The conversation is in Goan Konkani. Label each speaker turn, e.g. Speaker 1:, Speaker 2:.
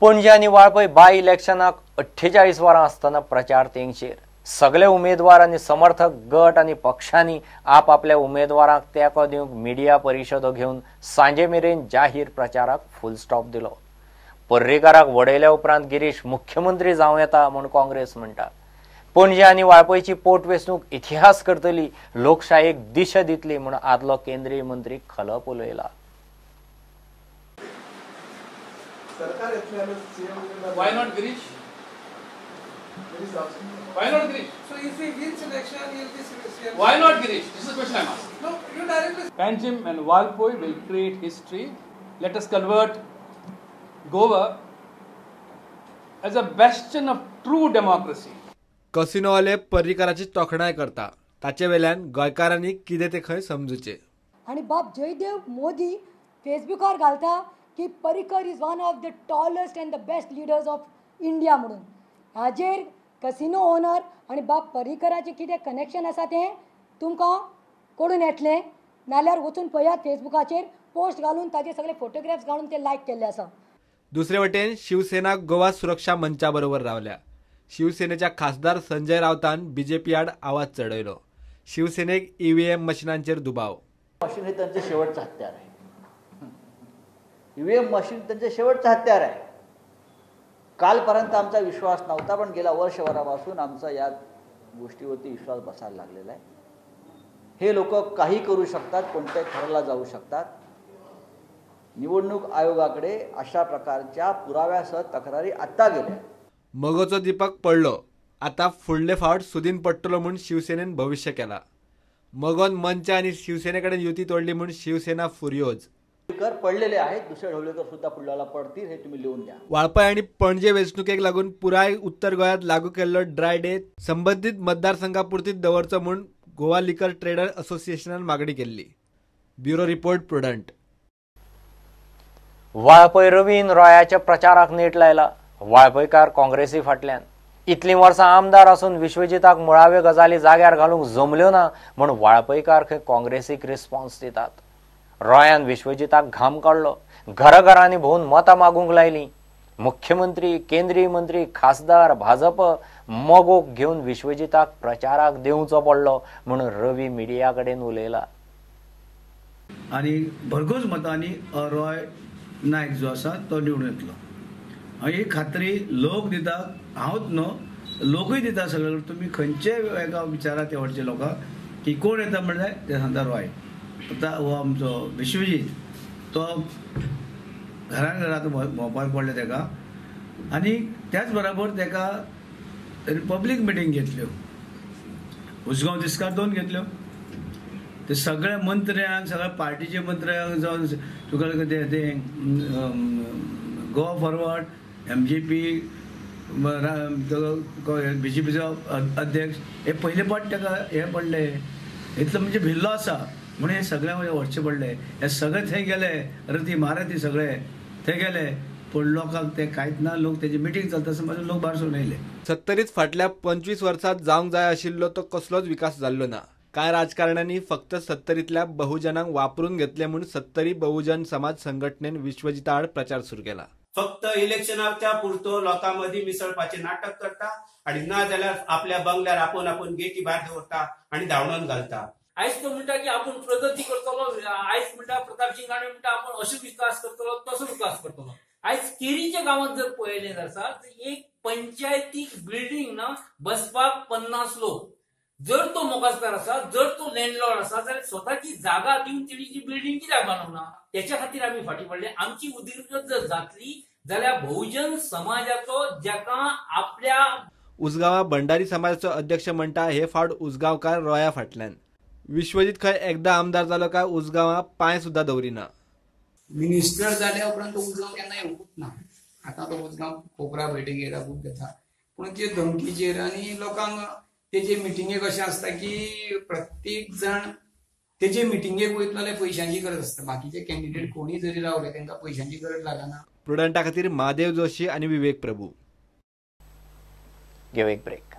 Speaker 1: पणजे आनी वाळपय बाय इलेक्शनाक 48 वरां आसतना प्रचार तेंगशेर. सगळे उमेदवार आनी समर्थक गट आनी पक्षांनी आपापल्या उमेदवारांक तेंको दिवंक मिडिया परिशदो घेवन सांजे मेरेन जाहीर प्रचाराक फुल स्टॉप दिलो. पर्रीकाराक वडयल्या उपरांत गिरीश मुख्यमंत्री जावं येता म्हूण काँग्रेस म्हणटा. पणजे आनी वाळपयची पोटवेंचणूक इतिहास करतली, लोकशायेक दिशा दितली म्हूण आदलो केंद्रीय मंत्री Khalap उलयला.
Speaker 2: Why not Girish? Why not Girish?
Speaker 3: So if he wins election, he will be CM.
Speaker 2: Why not Girish? This is the question I'm asking.
Speaker 3: No, you directly.
Speaker 2: Panjim and Valpoi will create history. Let us convert Goa as a bastion of true democracy.
Speaker 4: कसिनोवाले पर्रीकाराची तोखणाय करता, ताचे वेल्यान गोंयकारांनी कितें तें खंय समजुचें.
Speaker 5: आनी बाब जयदेव मोदी फेसबुकार घालता की Parrikar is one of the tallest and the best leaders of India म्हणून. हाजेर कसिनो ओनर आनी बाब पर्रीकराचें कितें कनेक्शन आसा तें तुमकां कळून येतलें, नाल्यार वचून पळयात फेसबुकाचेर पोस्ट घालून ताजे सगळे फोटोग्राफ्स घालून ते लायक केल्ले आसा.
Speaker 4: दुसरे वटेन शिवसेना गोवा सुरक्षा मंचा बरोबर रावल्या. शिवसेनेच्या खासदार संजय राऊतान बीजेपी आड आवाज चढयलो. शिवसेनेक ईव्हीएम मशिनांचेर दुबाव.
Speaker 6: मशीन हे त्यांचे शेवटचं हत्यार आहे. ईव्हीएम मशीन त्यांचे शेवटचं हत्यार आहे. कालपर्यंत आमचा विश्वास नव्हता, पण गेल्या वर्षभरापासून आमचा या गोष्टीवरती विश्वास बसायला लागलेला आहे. हे लोक काही करू शकतात, कोणत्याही थराला जाऊ शकतात. निवडणूक आयोगाकडे अशा प्रकारच्या पुराव्यासह तक्रारी आत्ता गेल्या.
Speaker 4: मगोचो दीपक पडलो, आता फुडले फावट सुदीन पडटलो म्हूण शिवसेनेन भविष्य केला. मगोन मंच आनी शिवसेनेकडेन युती तोडली म्हूण शिवसेना फुर्योज.
Speaker 6: पडलेले आहेत, दुसरे ढवळेकर सुद्धा पुढल्याला पडतील हे तुम्ही लिहून द्या.
Speaker 4: वाळपय आनी पणजे वेंचणुकेक लागून पुराय उत्तर गोंयांत लागू केल्लो ड्राय डे संबंदीत मतदारसंघापुरतीच दवरचो म्हूण गोवा लिकर ट्रेडर असोसिएशनान मागणी केल्ली. Bureau report, Prudent.
Speaker 1: Valpoi Ravindra रॉयाच्या प्रचाराक नेट लायला. वाळपयकार काँग्रेसी फाटल्यान. इतलीं वर्सां आमदार आसून विश्वजिताक मुळाव्यो गजाली जाग्यार घालूंक जमल्यो ना म्हूण वाळपयकार खंय काँग्रेसीक रिस्पॉन्स दितात. रॉयान विश्वजिताक घाम काडलो, घराघरांनी भोंवन मतां मागूंक लायलीं. मुख्यमंत्री, केंद्रीय मंत्री, खासदार, भाजप मगोक घेवन विश्वजिताक प्रचाराक देंवचो पडलो म्हूण रवी मिडिया कडेन उलयला.
Speaker 7: आनी भरघोस मतांनी रॉय नायक जो आसा तो निवडून येतलो ही खात्री लोक दिता. हांवच न्हू, लोकूय दिता सगळे. तुमी खंयचे एका विचारात ते व्हडचे लोकांक की कोण येता म्हणल्यार ते सांगता रॉय. आतां हो आमचो विश्वजीत तो घरान घरात भोंवपाक पडलें ताका, आनी त्याच बराबर ताका पब्लीक मिटींग घेतल्यो. उसगांव दिसकार दोन घेतल्यो. ते सगळ्या मंत्र्यांक, सगळ्या पार्टीचे मंत्र्यांक, जावन तुका ते गोवा फॉरवर्ड, MGP, बीजेपीचो अध्यक्ष हे पयले फावट ताका हे पडले. इतलो म्हणजे भिल्लो आसा म्हणून हे सगळ्या व्हरचे पडले. हे सगळे थंय गेले, रती मारती सगळे थंय गेले, पूण लोकांक ते कांयच ना. लोक तेजी मिटींग चलता समज लोक भायर सरून येयले.
Speaker 4: सत्तरीत फाटल्या 25 वर्सांत जावंक जाय आशिल्लो तो कसलोच विकास जाल्लो ना. कांय राजकारण्यांनी फक्त सत्तरींतल्या बहुजनांक वापरून घेतले म्हूण सत्तरी बहुजन समाज संघटनेन विश्वजिता आड प्रचार सुरू केला.
Speaker 8: फक्त इलेक्शनाच्या पुरतो लोकां मदीं मिसळपाचें नाटक करता आनी ना जाल्यार आपल्या बंगल्यार आपूण आपूण गेटी भायर दवरता आनी धांवडोवन घालता.
Speaker 9: आयज तो म्हणटा की आपूण प्रगती करतलो, आयज म्हणटा प्रतापसिंग राणे म्हणटा आपूण असो विकास करतलो, तसो विकास करतलो. आयज केरीच्या गांवांत जर पळयलें आसा तर एक पंचायतीक बिल्डींग ना बसपाक 50 लोक. जर तो मोगासदार आसा, जर तो लँडलॉर्ड आसा जाल्यार स्वताची जागा दिवन तेणी जी बिल्डींग कित्याक बांदूंक ना? त्याच्या खातीर आमी फाटीं पडले. आमची उदरगत जर जातली जाल्यार बहुजन समाजाचो जाका आपल्या
Speaker 4: उसगांवा भंडारी समाजाचो अध्यक्ष म्हणटा हे फावट उसगांवकार रॉया फाटल्यान. विश्वजीत खंय एकदा आमदार जालो काय उसगांवा पांय सुद्धा दवरिना.
Speaker 10: मिनिस्टर जाल्या उपरांत तो उसगांव केन्ना येवंकूच ना. आतां तो उसगांव कोपरा बैठकीर खूब घेता, पूण ते धमकीचेर आनी लोकांक तेजे मिटिंगेक अशें आसता की प्रत्येक जाण तेजे मिटिंगेक वयतलो जाल्यार पयशांची गरज आसता. बाकीचे कॅन्डिडेट कोणीय जरी रावले तांकां पयशांची गरज लागना.
Speaker 4: प्रुडंटा खातीर महादेव जोशी आनी विवेक प्रभू.
Speaker 1: घेव एक ब्रेक.